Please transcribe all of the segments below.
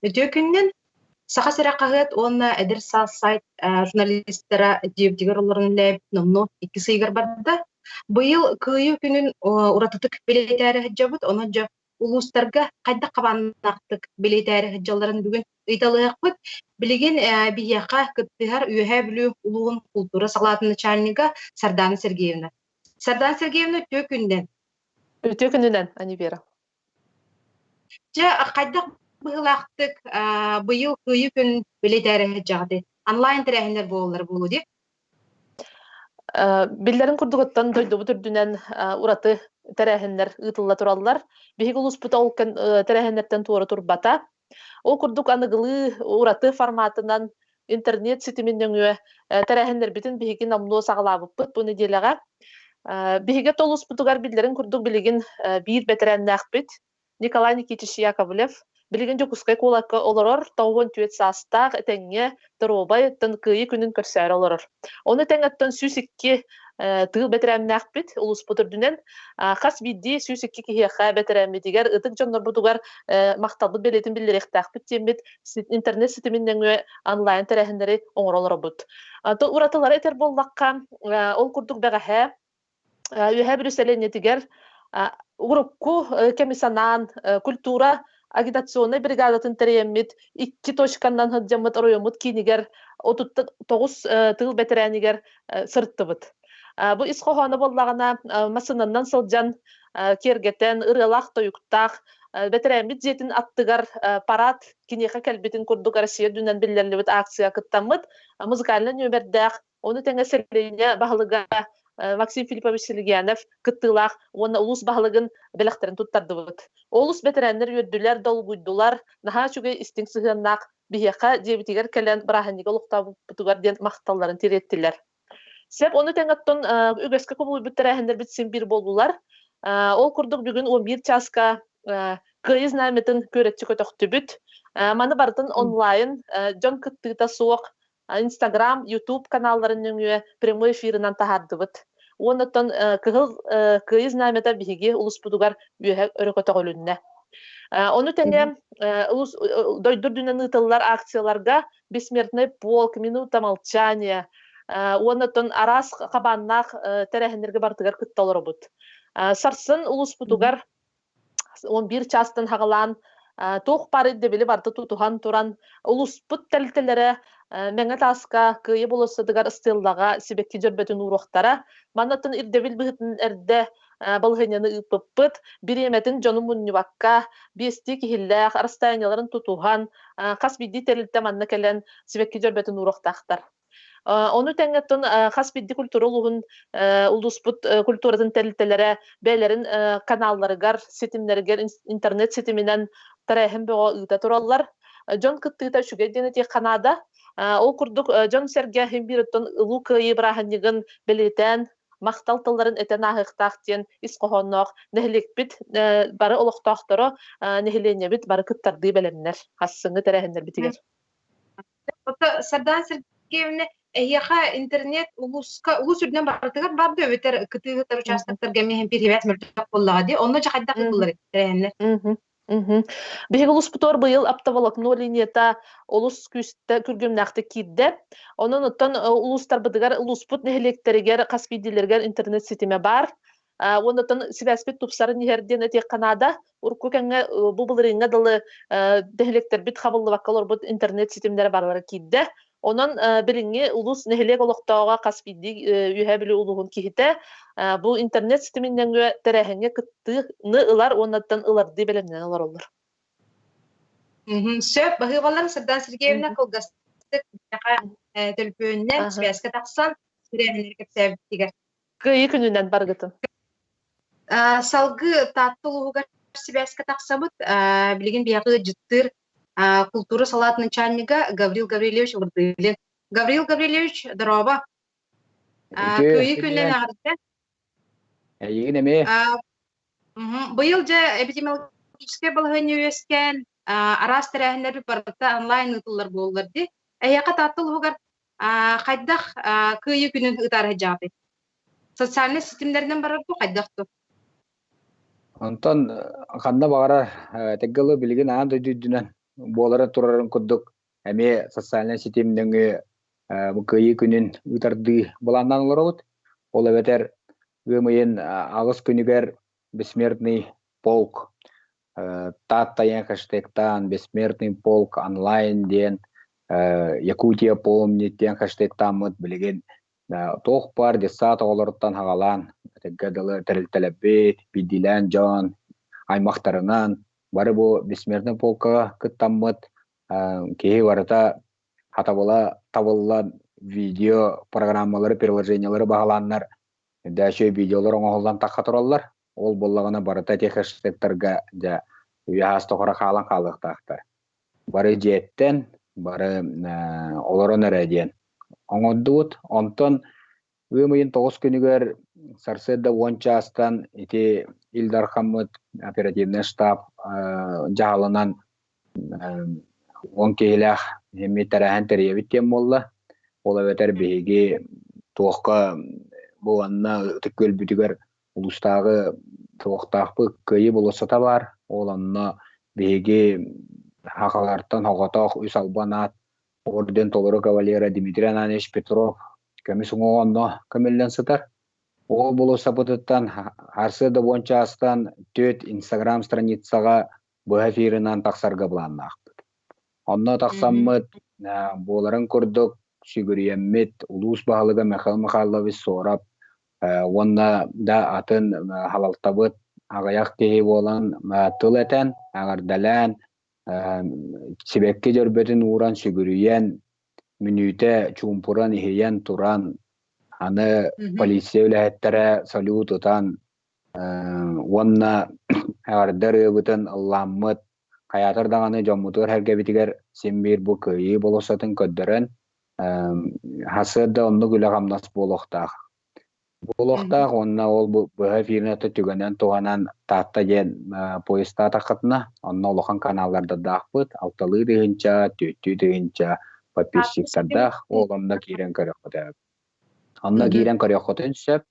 Үтүө күнүнэн! Саха сирэ хаһыат уонна Эдэр саас сайт журналистара дьиэбитигэр олорон үлэлээбит номнуо иккис ыйыгар барда. Быйыл Кыайыы күнүн уратытык бэлиэтээри сылдьабыт, онон дьэ улуустарга хайдах хабааннаахтык бэлиэтээри сылдьалларын бүгүн ыйыталыахпыт. Билигин биһиэхэ кыттыһар Үөһээ Бүлүү улууһун култуура салаатын начальнига Сардаана Сергеевна. Сардаана Сергеевна, үтүө күнүнэн! Үтүө күнүнэн, Анивера. Дьэ, хайдах быһыылаахтык быйыл Кыайыы күн бэлиэтээри сылдьаҕытый? Онлайн тэрээһиннэр буолаллар буолуо дии? Биллэрин курдук оттон дойдубут үрдүнэн ураты тэрээһиннэр ыытылла тураллар. Биһиги улууспут ол тэрээһиннэртэн туора турбата. Ол курдук аныгылыы ураты форматынан интернет ситимин нөҥүө тэрээһиннэрбитин биһиги номнуо саҕалаабыппыт бу нэдиэлэҕэ. Биһиги улууспутугар биллэрин курдук билигин биир бэтэрээннээхпит Николай Никитич Яковлев билигин Дьокуускай куоракка олорор, 94 саастаах, этэҥҥэ, доруобай, оттон Кыайыы күнүн көрсөөрү олорор. Ону тэҥэ оттон 102 тыыл бэтэрээннээхпит улууспут үрдүнэн хас биирдии 102 киһиэхэ бэтэрээммитигэр, ытык дьоннорбутугар махталбыт бэлиэтин биллэриэхтээхпит диэммит интернет ситимин нөҥүө онлайн тэрээһиннэри оҥоро олоробут. Уратылары этэр буоллахха, ол курдук бэҕэһээ Үөһээ Бүлүү сэлиэнньэтигэр урукку кэми санаан культура агитационнай бригадатын тэрийэммит икки точканнан сылдьаммыт оройуоммут киинигэр 39 тыыл бэтэрээнигэр сырыттыбыт. Бу ис хоһооно буоллаҕына массыынаннан сылдьан киэргэтэн, ырыалаах-тойуктаах бэтэрээммит дьиэтин аттыгар парад киниэхэ кэлбитин курдук Россия үрдүнэн биллэриллибит акция кыттаммыт музыкальнай нүөмэрдээх. Ону тэҥэ сэлиэнньэ баһылыга Максим Филиппович Силигиянов кыттыылаах уонна улуус баһылыгын бэлэхтэрин туттардыбыт. Олус бэтэрээннэр үөрдүлэр, долгуйдулар, наһаа үчүгэй истиҥ сыһыаннаах биһиэхэ дьиэбитигэр кэлэн бырааһынньыгы олохтообуппутугар диэн махталларын тириэттилэр. Сөп, ону тэҥэ оттон үгэскэ кубулуйбут тэрээһиннэрбит син биир буоллулар. Ол курдук бүгүн 11 чааска Кыайыы знамятын күөрэччи көтөхтүбүт. Маны барытын онлайн дьон кыттыыта суох Инстаграм, Ютуб каналларын нөҥүө прямой эфирынан таһаардыбыт. Уонна оттон Кыһыл Кыайыы знамята биһиги улуспутугар үөһэ өрө көтөҕүлүннэ. Ону тэҥэ улус дойду үрдүнэн ыытыллар акцияларга Бессмертный полк, Минута молчания уонна оттон араас хабааннаах тэрээһиннэргэ барытыгар кытта олоробут. Сарсын улууспутугар 11 чаастан хаҕалаан туох баар ирдэбили барыта тутуһан туран улууспут тэрилтэлэрэ Мэҥэ Тааска Кыайыы болуоссатыгар ыстыыллаҕа сибэкки дьөрбөтүн ууруохтара. Маннаттан ирдэбил быһыытынан эрдэ балаһыанньаны ыыппыппыт. Бириэмэтин дьону мунньубакка, биэстии киһилээх, расстояниеларын тутуһан, хас биирдии тэрилтэ манна кэлэн сибэкки дьөрбөтүн ууруохтаахтар. Ону тэҥэ оттон хас биирдии культура улууһун улууспут культуратын тэрилтэлэрэ бэйэлэрин каналларыгар, ситимнэригэр интернет ситиминэн тэрээһин бөҕө ыыта тураллар. Дьон кыттыыта үчүгэй диэн этиэххэ наада. Ол курдук дьон-сэргэ иһин биир оттон Улуу Кыайыы бырааһынньыгын бэлиэтээн махтал тылларын этэн ааһыахтаах диэн ис хоһоонноох нэһилиэкпит бары олохтоохторо, нэһилиэнньэбит бары кыттардыы бэлэмнэр хассыҥҥы тэрээһиннэрбитигэр. Сардаана Сергеевна, эһиэхэ интернет улууска улуус үрдүнэн барытыгар баар дуо эбэтэр кытыы сытар участоктарга эмиэ бириэмэ мөлтөх буоллаҕа дии. Онно дьэ хайдах ыытыллар тэрээһиннэр? Биһиги улууспутугар быйыл оптоволокно линията олус күүстэ күргүөмнээхтик киирдэ. Онон оттон улуустарбытыгар, улууспут нэһилиэктэригэр хас биирдиилэригэр интернет ситимэ баар. Уонна оттон сибээспит тупсарын иһэр диэн этиэххэ наада. Урукку кэмҥэ бу былырыыҥҥа дылы нэһилиэктэрбит хабыллыбакка олорбут интернет ситимнэрэ барылара киирдэ. Онон билиҥҥи улуус нэһилиэк олохтооҕо хас биирдии Үөһээ Бүлүү улууһун киһитэ бу интернет ситимин нөҥүө тэрээһиҥҥэ кыттыыны ылар уонна ылардыы бэлэмнэнэн олороллор. Сөп, баһыыбаллар Сардаана Сергеевна кылгастык төлөпүөнүнэн сибээскэ тахсан тэрээһиннэри кэпсээбитигэр. Кыайыы күнүнэн баргытын. Салгыы Таатта улууһугар сибээскэ тахсабыт. Билигин биһиэхэ ыалдьыттыыр култуура салаатын начальнига Гаврил Гаврильевич Вырдылин. Гаврил Гаврильевич, дорообо. Кыайыы күнүнэн эҕэрдэ. Эйигин эмиэ. Быйыл дьэ эпидемиологическай балаһыанньа үөскээн, араас тэрээһиннэр барыта онлайн ыытыллар буоллар дии. Эһиэхэ Таатта улууһугар хайдах Кыайыы күнүн ыытаары сылдьаҕытый? Социальнай ситимнэринэн барар дуу, хайдах дуу? Онтон ханна баҕарар тэгэлы билигин аан дойду үрдүнэн буоларын турарын курдук эмиэ социальнай ситим нөҥүө бу Кыайыы күнүн ыытардыы былааннаан олоробут. Ол эбэтэр ыам ыйын 8 күнүгэр Бессмертный полк Тааттайан хэштегтаан Бессмертный полк онлайн диэн Якутия помнит диэн хэштегтааммыт билигин туох баар детсад оҕолоруттан хаҕалаан этэргэ дылы тэрилтэлэрбит, биирдиилээн дьон аймахтарынан бары бу Бессмертный полкаҕа кыттаммыт киһи барыта хатабыла табыллан видео программалары, приложениялары баһылааннар дэшө видеолар оҥоһуллан тахха тураллар. Ол буоллаҕына барыта тех хэштегтарга дьэ үйэ тохора хаалан хаалыахтаахтар. Бары дьиэттэн, бары олорон эрэ диэн оҥордубут. Онтон ыам ыйын 9 күнүгэр сарсыарда 10 чаастан ити Ил Дархаммыт оперативнай штаб дьаһалынан 10 киһилээх эмиэ тэрээһин тэрийэбит диэн буолла. Ол эбэтэр биһиги туохха бу анна Ытык Күөлбүтүгэр улуустааҕы туохтаахпыт Кыайыы болуоссата баар. Ол онно биһиги хахалартан соҕотох үс албан аат орден толору кавалера Дмитрий Ананьевич Петров көмүс уҥуоҕа онно көмүллэн сытар. Ол болуоссапытыттан сарсыарда 10 чаастан түөрт Инстаграм страницаҕа быһа эфирынан тахсарга былааннаахпыт. Онно тахсаммыт буоларын курдук сүгүрүйэммит улуус баһылыга Михаил Михайлович Соров уонна да атын халалтабыт аҕыйах киһи буолан тыл этэн, эҕэрдэлээн, сибэкки дьөрбөтүн ууран сүгүрүйэн, мүнүүтэ чуумпуран иһийэн туран, аны полиция үлэһиттэрэ салют ытан уонна эҕэрдэ ырыабытын ыллааммыт, хайаатар даҕаны дьоммутугар-сэргэбитигэр син биир бу кыайыы болуоссатын көрдөрөн, сарсыарда оннук үлэ-хамнас буолуохтаах. Буолуохтаах уонна ол быһа эфирин түгэнэн туһанан Таатта диэн поездтаатаххытына, онно улахан каналлардаахпыт, алталыы тыһыынча, түөртүү тыһыынча подписчиктардаах, ол онно киирэн көрүөххүт. Онно киирэн көрүөххүтүн сөп.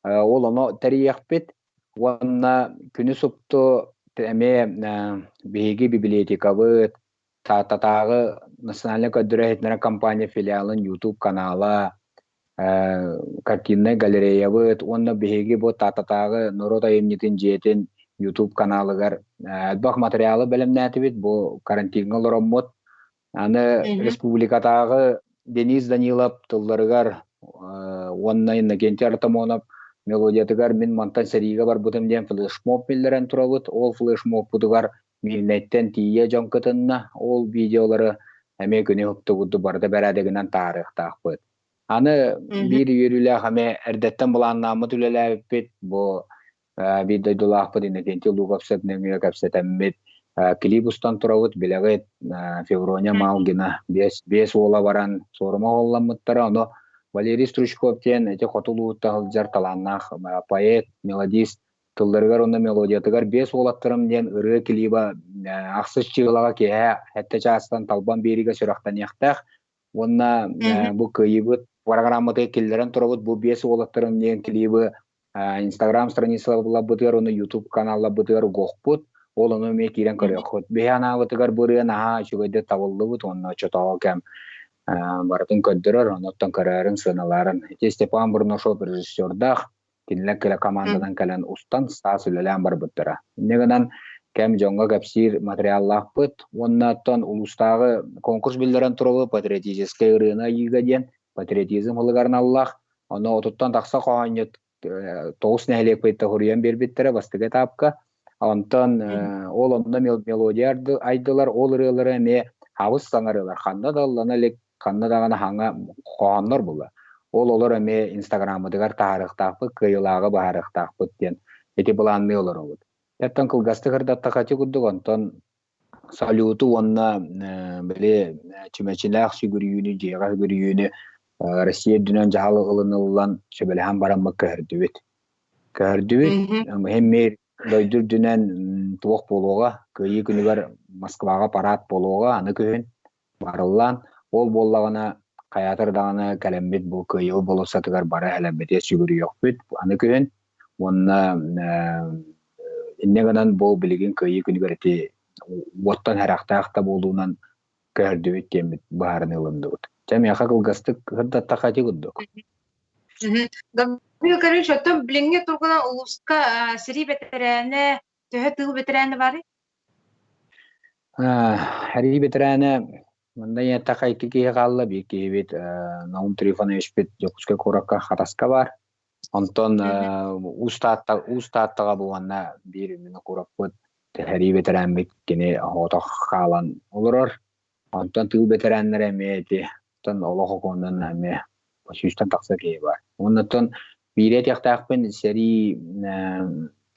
Ол ону тэрийиэхпит уонна күнү супту эмиэ биһиги библиотекабыт, Тааттатааҕы национальнай көрдөрөр-иһитиннэрэр компания филиалын YouTube канала, картиннай галереябыт уонна биһиги бу Тааттатааҕы норуот айымньытын дьиэтин YouTube каналыгар элбэх материалы бэлэмнээтибит. Бу карантиҥҥа олороммут. Аны республикатааҕы Денис Данилов тылларыгар уонна Иннокентий Артамонов мелодиятыгар «Мин мантан сэриигэ барбытым» диэн флешмоб биллэрэн турабыт. Ол флешмобпутугар Миирнэйтэн тиийэ дьон кытынна. Ол видеолары эмиэ күнү уһуктубуту барыта бэрээдэгинэн таарыахтаахпыт. Аны биир үөрүүлээх эмиэ эрдэттэн былааннааммыт үлэлээбиппит. Бу биир дойдулаахпыт Иннокентий Луковцев нөҥүө кэпсэтэммит клип устан турабыт, билэҕит, Феврония Малгина 5 уола баран суорума оҕолламмыттара. Ону Валерий Стручков диэн ити хоту улууттан сылдьар талааннаах поэт, мелодист тылларыгар уонна мелодиятыгар 5 уолаттарым диэн ырыа клиба ахсыс чыылаҕа киэһэ 7 чаастан Талбан биэриигэ сүрэхтэниэхтээх. Уонна бу кыайыыбыт программатыгар киллэрэн турабыт бу 5 уолаттарым диэн клибы Инстаграм страницаларбытыгар уонна YouTube каналларбытыгар угуохпут. Ол ону эмиэ киирэн көрүөххүт. Биһи анаабытыгар бу ырыа наһаа үчүгэйдик табыллыбыт уонна оччотооҕу кэм барытын көрдөрөр, онуттан көрөөрүн, сыаналаарын. Ити Степан Бурнашов режиссердаах кинилэр кэлэ команданан кэлэн устан саас үлэлээн барбыттара. Инньэ гынан кэм дьоҥҥо кэпсиир материаллаахпыт уонна оттон улуустааҕы конкурс биллэрэн турабы патриотическай ырыаны айыыга диэн патриотизм ылыгар аналлаах. Ону отуттан тахса хоһоонньут 9 нэһилиэкпит хоруйан биэрбиттэрэ бастакы этапка. Онтон ол онно мелодия айдылар, ол ырыалары эмиэ хабыс саҥарыылар. Ханна да ыллана илик ханна даҕаны хаҥа хоһооннор була. Ол олор эмиэ Инстаграммытыгар таһаарыахтаахпыт, кыайыылааҕы быһаарыахтаахпыт диэн ити былаанныы олоробут. Оттон кылгастык ырдаттахха ити курдук, онтон салюту уонна били чүмэчилээх сүгүрүйүүнү, дьиэҕэ сүгүрүйүүнү Россия үрдүнэн дьаһал ылыныллан сөбүлэһэн бараммыт көһөрдүбүт. Көһөрдүбүт. Эмиэ дойду үрдүнэн туох буолуоҕа, Кыайыы күнүгэр Москваҕа парад буолуоҕа аны күһүн барыллаан, ол буоллаҕына хайаатар даҕаны кэлэммит бу Кыайыы болуоссатыгар бара элэммитигэр сүгүрүйүөхпүт аны күһүн уонна инньэ гынан бу билигин Кыайыы күнүгэр ити уоттан харахтаах да буолуунан көһөрдүбүт диэммит быһаарыныы ылынныбыт. Чэ, миэхэ кылгастык сырдаттахха ити курдук. Гаврил Каревич, оттон билиҥҥи туругунан улууска сэрии бэтэрээнэ, төһө тыыл бэтэрээнэ баарый? Сэрии бэтэрээнэ манна ийэтэхэ икки киһи хаалла, биир киһибит Наум Трифоновичпит Дьокуускай куоракка Хатаска баар. Онтон Уус Таатта Уус Тааттаҕа бу уонна биир Винокуровпут сэрии бэтэрээммит кини оҕотох хаалан олорор. Онтон тыыл бэтэрээннэрэ эмиэ ити оттон олох окуонунан эмиэ сүүстэн тахса киһи баар. Уоннаттан биири этиэхтээхпин сэрии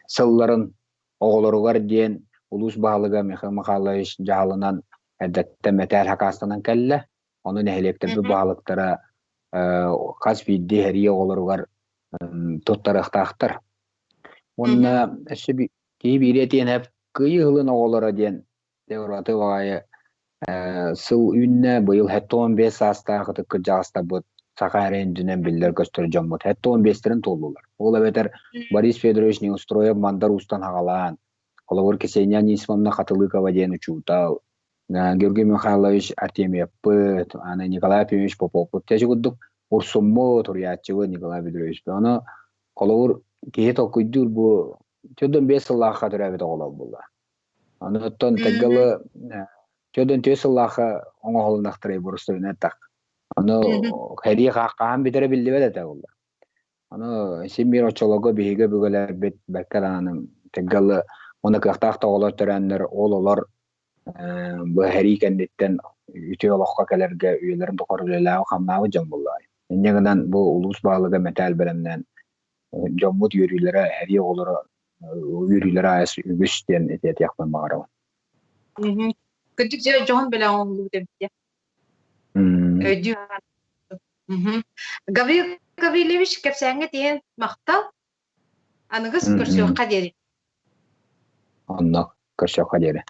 сылларын оҕолоругар диэн улуус баһылыга Михаил Михайлович дьаһалынан эрдэттэн мэтээл хакаастанан кэллэ. Ону нэһилиэктэрбит баһылыктара хас биирдии сэрии оҕолоругар туттарыахтаахтар. Уонна өссө киһи биири этиэн сөп, Кыайыы ыһылын оҕолоро диэн ураты баҕайы сыл үүннэ, быйыл 75 саастаах ытык кырдьаҕастарбыт саха эрэ үрдүнэн биллэр-көстөр дьоммут 75-тэрин туоллулар. Ол эбэтэр Борис Федорович Неустроев Мандар Уустан аҕалаан, холобур Ксения Анисимовна Хатылыкова диэн учуутал, Георгий Михайлович Артемьевпыт, аны Николай Ефимович Поповпут тэчи курдук урсуммут, суруйааччыбыт Николай Петрович. Ону холобур киһи толкуйдуур бу 45 сыллаахха төрөөбүт оҕолор буолла. Аны оттон Таггалы 44 сыллаахха оҥоһулунахтарай боростуойунан так. Аны хэрии хаан бүтэрэ биллибэт этэ буолла. Аны син биир оччолорго биһиги өбүгэлэрбит бэркэ даҕаны Таггалы уонна кыахтаах да оҕолор төрөөннөр ол олор бу сэрии кэнниттэн үтүө олоххо кэлэргэ үйэлэрин тухары үлэлээҕи-хамнаабыт дьон буоллаҕай. Инньэ гынан бу улуус баһылыга мэтээл бэлэмнээн дьоммут үөрүүлэрэ, сэрии оҕолоро үөрүүлэрэ аайыс үгүс диэн этиэхпин баҕарабын. Кырдьык дьэ дьоһун бэлэҕи оҥоһуллубут эбит диye. Өйдүү Гаврил Гаврильевич кэпсээҥҥэ тиийэн махтал. Аныгыс көрсүөххэ диэри. Онно көрсүөххэ диэри.